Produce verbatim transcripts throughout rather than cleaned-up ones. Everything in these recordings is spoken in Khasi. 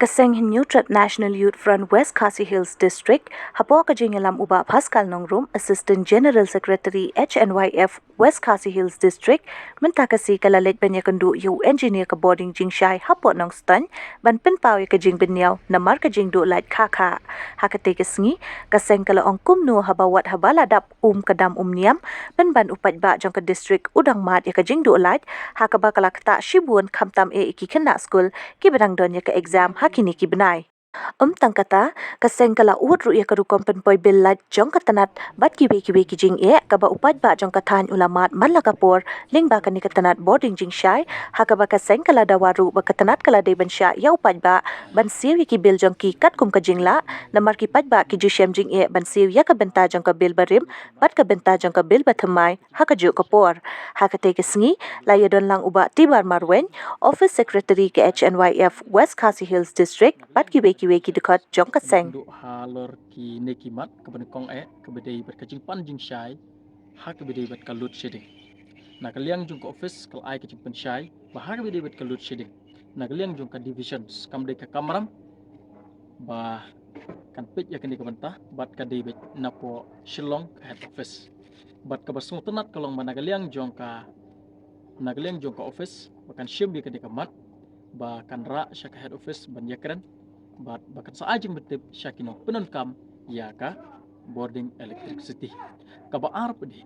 Ka seng Hynñiewtrep National Youth Front West Khasi Hills District, hapoh ka jingïalam u Bah Pascal Nongrum, Assistant General Secretary H N Y F West Khasi Hills District, mynta ka sngi ka la leit ban ïakynduh ïa u engineer ka bording jingshai hapoh Nongstoiñ, ban pynpaw ïa ka jingbynñiaw namar ka jingduh lait kha kha. Ha katei ka sngi, ka seng ka la ong kumno haba wat haba la dap um ka dam um niam, pynban u paidbah jong ka district u dang mad ïa ka jingduh lait, ha kaba ka la ktah shibun khamtam eh ïa ki khynnah skul, kiba dang don ïa ka exam ha kine ki bnai. Ym tang kata, ka seng ka la ud ruh ïa ka rukom pynpoi bill lait jong ka tnat, bad kiwei kiwei ki jingeh, kaba u paidbah jong ka thaiñ u la mad man la ka por, lyngba kane ka tnat bording jingshai, ha kaba ka seng ka la dawa ruh ba ka tnat ka la dei ban shah ïa u paidbah ban siew ïa ki bill jong ki katkum ka jinglah, namar ki paidbah ki ju shem jingeh ban siew ïa ka bynta jong ka bill barim, bad ka bynta jong ka bill bathymmai, ha kajuh ka por. Ha katei ka sngi, la ïadon lang u Bah Tibar Marwein, Office Secretary ka H N Y F West Khasi Hills District, bad kiwei kiwei ki dkhot jong ka seng. Duh halor kine ki mat, kaba nyngkong eh, kaba dei bad ka jingpan jingshai, ha kaba dei bad ka load shedding. Na ka liang jong ka office, ka la ai ka jingpynshai, ba ha kaba dei bad ka load shedding. Na ka liang jong ka divisions, kam dei ka kamram, ba kan peit ïa kane ka bynta, bad ka dei bad napoh Shillong ka head office. Bad kaba sngewtynnat ka long ba na ka liang jong ka, na ka liang jong ka office, ba kan shim ïa kane ka mat, ba kan rah sha ka head office ban ïakren, bad ba kan sa ai jingpyntip sha ki nongpyndonkam ïa ka bording electricity. Kaba ar pat dei,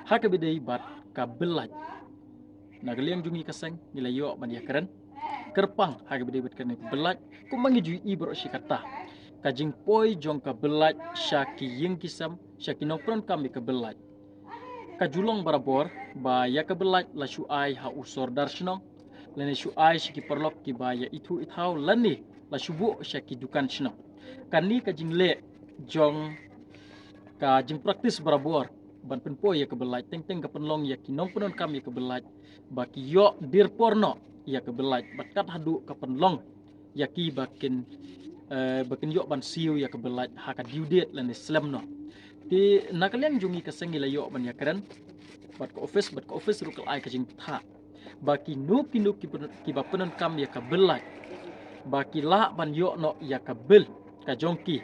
ha kaba dei bad ka bill lait. Na ka liang jong ngi ka seng, ngi la ïoh ban ïakren kyrpang ha kaba dei bad kane ka bill lait, kumba ngi ju ïohi baroh shi katta. Ka jingpoi jong ka bill lait sha ki ïing ki sem, sha ki nongpyndonkam ïa ka bill lait, ka ju long barabor, ba ïa ka bill lait la shu ai ha u sordar shnong, lane shu ai sha ki paralok kiba ïa ithuh ithaw, lane la shu buh sha ki dukan shnong. Kane ka jingleh jong ka jingpractice barabor ban pynpoi ïa ka bill lait, teng teng ka pynlong ïa ki nongpyndonkam ïa ka bill lait, ba ki ïoh dier por noh ïa ka bill lait, bad kat haduh ka pynlong ïa ki ba kin, eh, ba kin ïoh ban siew ïa ka bill lait ha ka due date lane slem noh. Te na ka liang jong ngi ka seng, ngi la ïoh ban ïakren bad ka office, bad ka office ruh ka la ai ka jingthah, ba kino kino ki pyn-, kiba pyndonkam ïa ka bill lait, ba ki lah ban ïoh noh ïa ka bill ka jong ki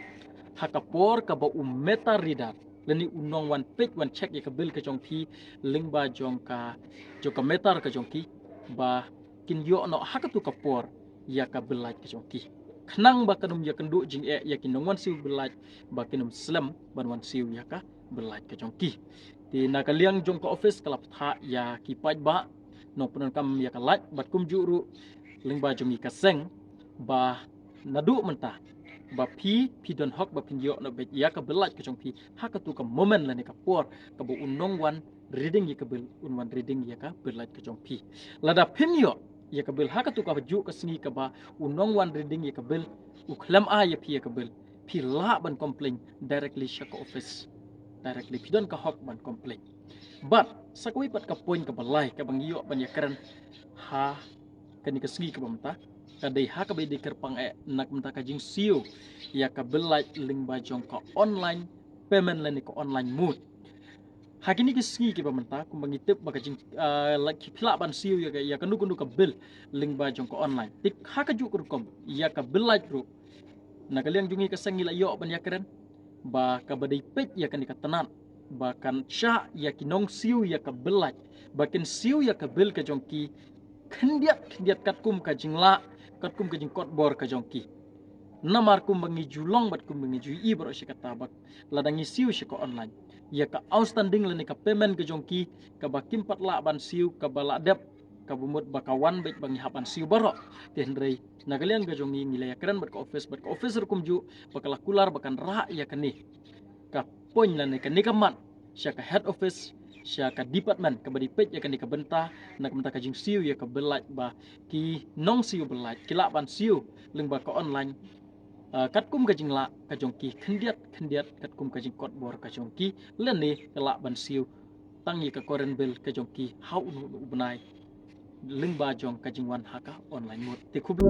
ha ka por kaba u meter reader, lane u nongwan peit wan check ïa ka bill ka jong phi, lyngba jong ka, jong ka meter ka jong ki, ba kin ïoh noh ha katu ka por ïa ka bill lait ka jong ki, khnang ba kan ym ïakynduh jingeh ïa ki nongwan siew bill lait, ba kin ym slem ban wan siew ïa ka bill lait ka jong ki. Te na ka liang jong ka office, ka la bthah ïa ki paidbah nongpyndonkam ïa ka lait, bad kumjuh ruh lyngba jong ngi ka seng, ba naduh mynta, ba phi, phi don hok ba phin ïoh noh beit ïa ka bill lait ka jong phi ha katu ka moment lane ka por kaba u nongwan reading ïa ka bill un wan reading ïa ka bill lait ka jong phi. Lada phim ïoh ïa ka bill ha katu kajuh ka sngi kaba u nongwan reading ïa ka bill u khlem ai ïa phi ïa ka bill, phi lah ban complain directly sha ka office. Directly, phi don ka hok ban complain. Bad sa kawei pat ka point kaba lai kaba ngi ïoh ban ïakren ha kane ka sngi kaba mynta, ka dei ha kaba dei kyrpang eh na ka bynta ka jingsiew ïa ka bill lait lyngba jong ka online payment lane ka online mode. Ha kine ki sngi kiba mynta, kumba ngi tip ba ka jing, ah, la ki phi lah ban siew ïa ka, ïa kano kano ka bill lyngba jong ka online. Te ha kajuh ka rukom ïa ka bill lait ruh, na ka liang jong ngi ka seng, ngi la ïoh ban ïakren ba kaba dei peit ïa kane ka tnat, ba kan shah ïa ki nongsiew ïa ka bill lait, ba kin siew ïa ka bill ka jong ki khyndiat khyndiat katkum ka jinglah, katkum ka jingkot bor ka jong ki. Namar kumba ngi ju long bad kumba ngi ju ïohi baroh shi katta, ba lada ngi siew sha ka online, ïa ka outstanding lane ka payment ka jong ki, kaba kim pat lah ban siew, kaba la dep, kaba mut ba ka wan beit ba ngi hap ban siew baroh. Te hynrei na ka liang ka jong ngi, ngi la ïakren bad ka office, bad ka office ruh kumjuh, ba ka la kular ba kan rah ïa kane ka point lane kane ka mat sha ka head office, sha ka department kaba dei peit ïa kane ka bynta, na ka bynta ka jingsiew ïa ka bill lait, ba ki nongsiew bill lait ki lah ban siew lyngba ka online, ah, katkum ka jinglah ka jong ki khyndiat khyndiat, katkum ka jingkot bor ka jong ki, lane ka lah ban siew tang ïa ka current bill ka jong ki ha uno uno u bnai lyngba jong ka jingwan ha ka online mode. Te khublei.